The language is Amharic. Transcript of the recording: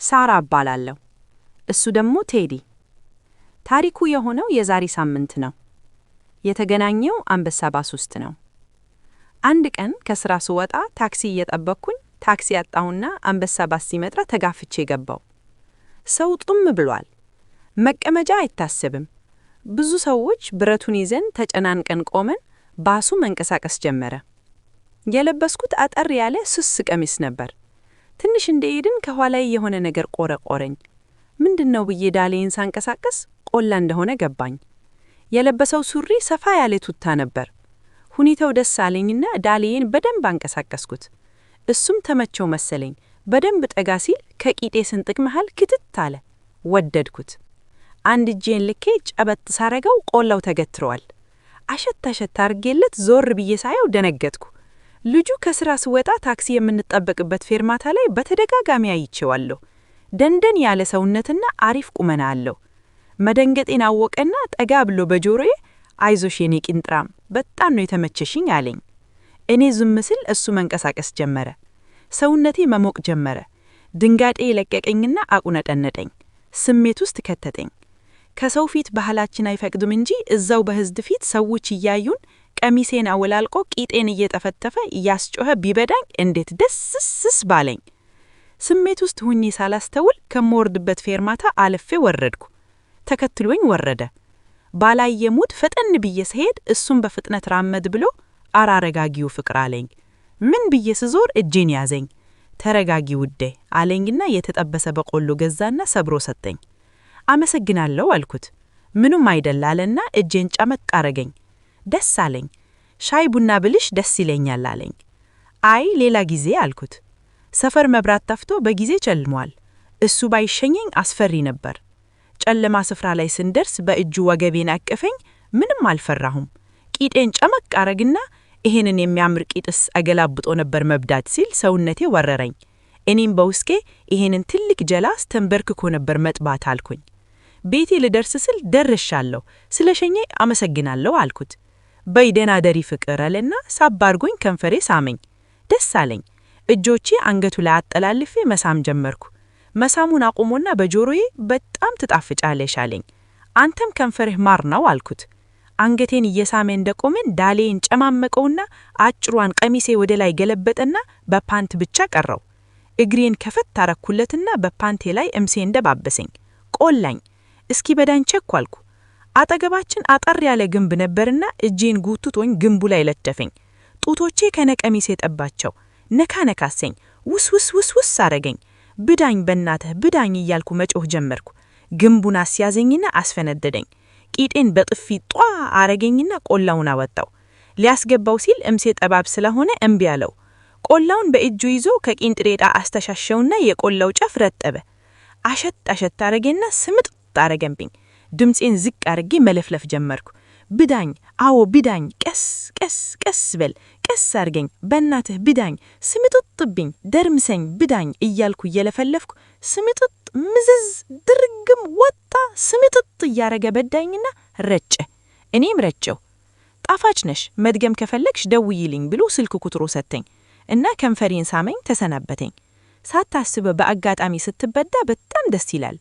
ሳራ እባላለሁ። እሱ ደግሞ ቴዲ። ታሪኩ የሆነው የዛሬ ሳምንት ነው። የተገናኘው አንበሳ ባስ ውስጥ ነው። አንድ ቀን ከስራ ስወጣ ታክሲ እየጠበቅኩኝ ታክሲ አጣሁና አንበሳ ባስ ሲመጣ ተጋፍቼ ገባው። ሰው ጡም ብሏል። መቀመጫ አይታሰብም። ብዙ ሰዎች ብረቱን ይዘን ተጨናንቀን ቆመን ባሱ መንቀሳቀስ ጀመረ። የለበስኩት አጠር ያለ ስስ ቀሚስ ነበር። ትንሽ እንደሄድን ከኋላዬ የሆነ ነገር ቆረቆረኝ። ምንድነው ብዬ ዳሌን ሳንቀሳቀስ ቆላ እንደሆነ ገባኝ። የለበሰው ሱሪ ሰፋ ያለ ቱታ ነበር። ሁኔታው ደስ አለኝና ዳሌን በደንብ አንቀሳቀስኩት። እሱም ተመቸው መሰለኝ። በደንብ ጠጋ ሲል ከቂጤ ስንጥቅ መሃል ክትት አለ። ወደድኩት። አንድ እጄን ልኬ ጨበጥ ሳረገው ቆላው ተገትሯል። አሸት አሸት አርጌለት ዞር ብዬ ሳየው ደነገጥኩ። ልጁ ከስራ ስወጣ ታክሲ የምንጠበቅበት ፌርማታ ላይ በተደጋጋሚ አይቼዋለሁ። ደንደን ያለ ሰውነትና አሪፍ ቁመና አለው። መደንገጤን አወቀና ጠጋ ብሎ በጆሮዬ "አይዞሽ የኔ ቂንጥራም፣ በጣም ነው የተመቸሽኝ" አለኝ። እኔ ዝም ስል እሱ መንቀሳቀስ ጀመረ። ሰውነቴ መሞቅ ጀመረ። ድንጋጤ የለቀቀኝና አቁነጠነጠኝ። ስሜት ውስጥ ከተተኝ። ከሰው ፊት ባህላችን አይፈቅድም እንጂ እዛው በህዝብ ፊት ሰዎች እያዩን ቀሚሴን አወላልቆ ቂጤን እየጠፈጠፈ እያስጮኸ ቢበዳኝ እንዴት ደስ ስስ ባለኝ። ስሜት ውስጥ ሁኜ ሳላስተውል ከምወርድበት ፌርማታ አልፌ ወረድኩ። ተከትሎኝ ወረደ። ባላየ mood ፈጠን ብዬ ስሄድ እሱም በፍጥነት ራመድ ብሎ "አራረጋጊው ፍቅር" አለኝ። ምን ብዬ ስዞር እጄን ያዘኝ። "ተረጋጊ ውዴ" አለኝና የተጠበሰ በቆሎ ገዛና ሰብሮ ሰጠኝ። "አመሰግናለሁ" አልኩት። "ምኑም አይደል" አለና እጄን ጨመቅ አረገኝ። ደስ አለኝ። "ሻይ ቡና ብልሽ ደስ ይለኛል" አለኝ። "አይ፣ ሌላ ጊዜ" አልኩት። ሰፈር መብራት ጠፍቶ በጊዜ ጨልሟል። እሱ ባይሸኘኝ አስፈሪ ነበር። ጨለማ ስፍራ ላይ ስንደርስ በእጁ ወገቤን አቀፈኝ። ምንም አልፈራሁም። ቂጤን ጨመቅ አረግና "ይሄንን የሚያምር ቂጥስ አገላብጦ ነበር መብዳት" ሲል ሰውነቴ ወረረኝ። እኔም በውስጤ "ይሄንን ትልቅ ጀላስ ተንበርክኮ ነበር መጥባት" አልኩኝ። ቤቴ ልደርስ ስል "ደርሻለሁ፣ ስለሸኘኝ አመሰግናለሁ" አልኩት። "በይ ደህና ደሪ ፍቅር" አለና ሳብ አርጎኝ ከንፈሬ ሳመኝ። ደስ አለኝ። እጆቼ አንገቱ ላይ አጠላልፌ መሳም ጀመርኩ። መሳሙን አቁሞና በጆሮዬ "በጣም ትጣፍጫለሽ" አለኝ። "አንተም ከንፈርህ ማር ነው" አልኩት። አንገቴን እየሳመ እንደቆምን ዳሌን ጨማመቀውና አጭሯን ቀሚሴ ወደ ላይ ገለበጠና በፓንት ብቻ ቀረው። እግሬን ከፈት አረኩለትና በፓንቴ ላይ እምሴ እንደባበሰኝ ቆላኝ። እስኪ በዳኝ ቸኳልኩ። አጠገባችን አጠር ያለ ግንብ ነበርና እጄን ጉትቶኝ ግንቡ ላይ ለጠፈኝ። ጡቶቼ ከነቀሚሴ ጠባቸው። ነካ ነካሰኝ። ውስ ውስ ውስ ውስ አረገኝ። "ብዳኝ፣ በናትህ ብዳኝ" እያልኩ መጮህ ጀመርኩ። ግንቡን አስያዘኝና አስፈነደደኝ። ቂጤን በጥፊ ጧ አረገኝና ቆላውን አወጣው። ሊያስገባው ሲል እምሴ ጠባብ ስለሆነ እምቢ አለው። ቆላውን በእጁ ይዞ ከቂንጥሬጣ አስተሻሸውና የቆላው ጫፍ ረጠበ። አሸት አሸት አረገና ስምጥ አረገብኝ። ድምፄን ዝቅ አርጌ መለፍለፍ ጀመርኩ። "ብዳኝ፣ አዎ ብዳኝ፣ ቀስ ቀስ ቀስ በል፣ ቀስ አርገኝ፣ በእናትህ ብዳኝ፣ ስምጥጥብኝ፣ ደርምሰኝ፣ ብዳኝ" እያልኩ እየለፈለፍኩ ስምጥጥ ምዝዝ ድርግም ወጣ። ስምጥጥ እያረገ በዳኝና ረጨ። እኔም ረጨው። "ጣፋጭ ነሽ፣ መድገም ከፈለግሽ ደውይልኝ" ብሎ ስልክ ቁጥሩ ሰጠኝ እና ከንፈሬን ሳመኝ፣ ተሰናበተኝ። ሳታስበው በአጋጣሚ ስትበዳ በጣም ደስ ይላል።